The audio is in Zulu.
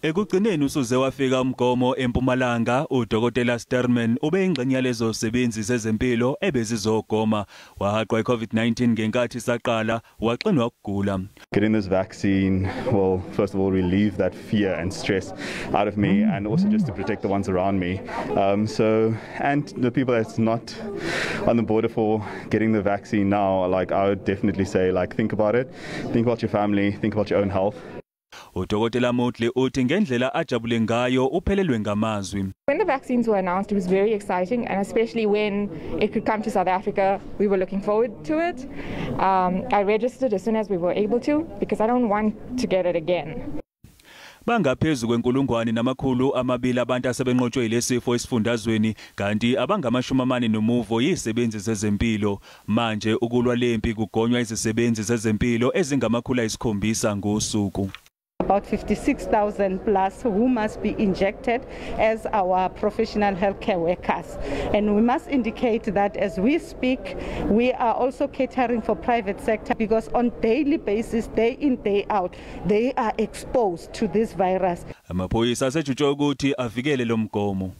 Ekugcineni usuze wafika umgomo eMpumalanga. UDokotela Sterman ubeyingxenye yalezo zisebenzi zezempilo ebezizogoma. Wahaqwa iCovid-19 ngenkathi saqala, waxinwa ukugula. Getting this vaccine will, first of all, relieve that fear and stress out of me, and also just to protect the ones around me. So, and the people that's not on the border for getting the vaccine now, like, I would definitely say, like, think about it, think about your family, think about your own health. UDokotela Moodley uthi ngendlela ajabule ngayo uphelelwe ngamazwi. When the vaccines were announced, it was very exciting, and especially when it could come to South Africa, we were looking forward to it. I registered as soon as we were able to because I don't want to get it again. Bangaphezulu kwe-1200 abantu asebenqotshwe yilesifo esifundazweni, kanti abangama-40 nomuvo yizisebenzi zezempilo. Manje ukulwa lempi kugonywa izisebenzi zezempilo ezingama-700 ngosuku. About 56,000 plus who must be injected as our professional healthcare workers. And we must indicate that as we speak, we are also catering for private sector because on daily basis, day in, day out, they are exposed to this virus. Amaphoyisa asejutshwe ukuthi avikele lo mgomo.